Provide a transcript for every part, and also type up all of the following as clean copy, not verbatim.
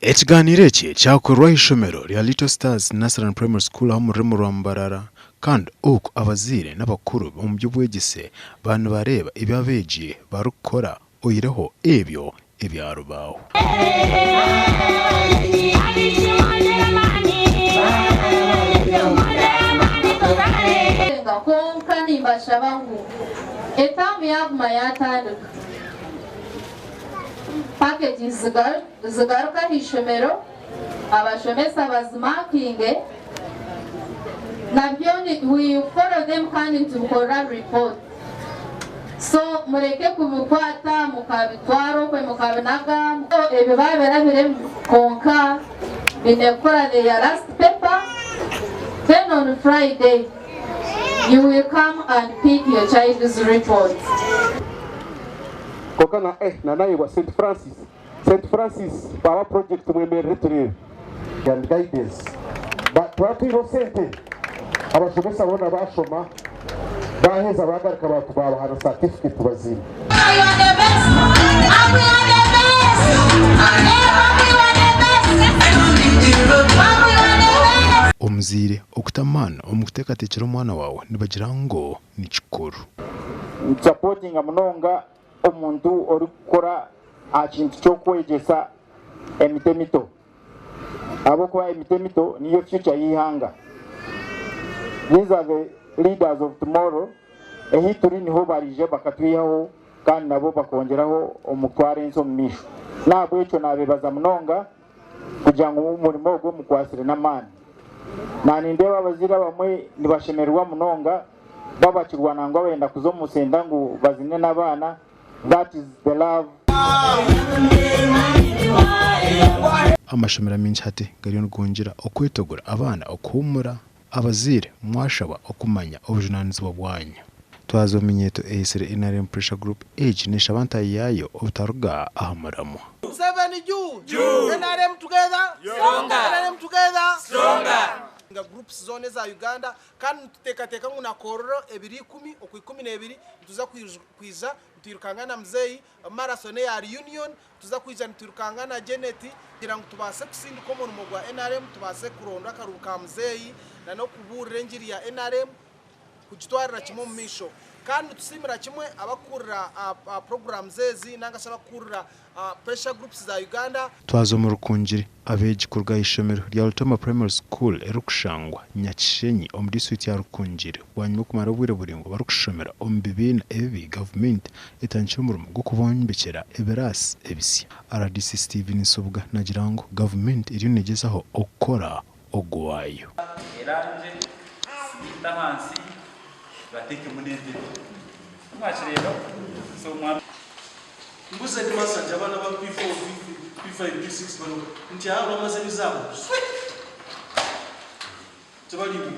Ekigaaniiro eki kyakorerwa aha ishomero rya Little Stars Nursery and Primary School aha omu rurembo rwa Mbarara kandi oku abazaire n'abakuru omu by'obwegyese baaba nibareeba ebi abeegi barikukora oihireho ebyo ebyarubaho. Kwonka nimbashaba ngu etaamu yaaguma yaatandika, packages zigaruke aha ishomero, abashomesa bazimakinge, nabyo we follow them kandi nitubikorera report. So mureke kubikwata mukabitwara okwe mukabinaga. Ebyo babirabiremu kwonka baine kukora their last paper then on Friday you will come and pick your child's report. Konka na eh na nayebwa Saint Francis Saint Francis baba project mwemerere tureebe. And guidance ba twaba twineho sente abashomesa boona bashoma baheza bagaruka ba babaha na certificate baziine. Omuzaire okuta amaani omu kuteekateekyera omwana waawe nibagira ngu ni kikuru. Nitusapotinga munonga omuntu orikukora aha kintu ky'okwegyesa emiti emito ahabw'okuba emiti emito niyo future y'eihanga. These are the leaders of tomorrow, ahi turi niho baraije bakatwihaho kandi nabo bakongyeraho omu kutwara ensi omu maisho. N'ahabw'ekyo naabeebaza munonga kugira ngu omurimo ogwo mukwatsire n'amaani. Naanindeeba abazaire abamwe nibashemererwa munonga babakirwa nangwa benda kuza omu senta ngu bazine n'abaana that is the love. Amashomero amaingi hati gariyo nigongyera okwetegura abaana okuhumura. Abazaire mwashabwa okumanya obujunanizibwa bwanyu. Twaza omu minyeeto eyetsire NRM Pressure Group egi neshaba ntaahi yaayo obutaruga aha muramwa. Museveni juu! NRM together! NRM together! Nga groups zoona eza Uganda kandi nituteekateeka ngu na Kololo ebiro ikumi okwa 12 nituza kwija nitwirukanga na muzeeyi marathon eya reunion nituza kwija nitwirukanga na Janet kugira ngu tubaase kusindika omurimo gwa NRM tubaase kuronda akaruuru ka muzeeyi na n'okubuurira engiri ya NRM kugitwarira kimwe omu maisho. Kandi nitusiimira kimwe abakukurira programs ezi nanga shi abakukurira pressure groups za Uganda. Twaza omu Rukungiri, abeegi kuruga aha ishomero rya Rutoma Primary School erikushangwa Nyakishenyi omu disiturikiti ya Rukungiri bwanyima y'okumara obwire buraingwa barikushomera omu bibiina ebibi gavumenti etandikire omurimo gw'okubombekyera ebiraasi ebisya. Rdc Stephen Nsubuga nagira ngu gavumenti eriyo negyezaho okukora ogwayo. Erangye, siminti ahansi, bateekemu n'entebe. Mwakireeba? So mwa. Mbuza headmaster nti abaana ba P4, P5, P6 bariho nti aba bamaze ebizaabo swi tibarimu.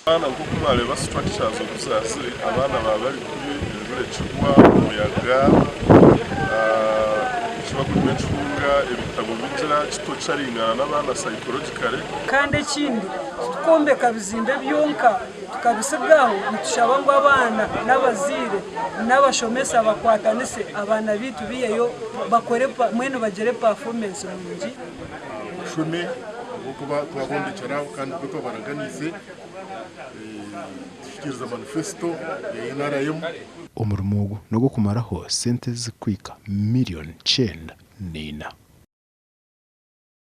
Abaana nk'oku mwareeba structures oku zazire abaana baba bari kubi enjura ekigwa, omuyaga, nikiba kurimu ekihunga, ebitabo bigira kitocaringana n'abaana psychologically. Kandi ekindi titukwombeka bizimbe byonka tukabisiga aho, nitushaba ngu abaana n'abazaire n'abashomesa bakwatanise abaana baitu baiheyo bakore mbwenu bagire pafoomensi nungi. Bashome ahabw'okuba twabombekyera kandi nikwo twabaraganiise tuhikiiriza manifesito ya NRM. Omurimo ogu n'ogw'okumaraho sente ezirikuhika miriyoni 94.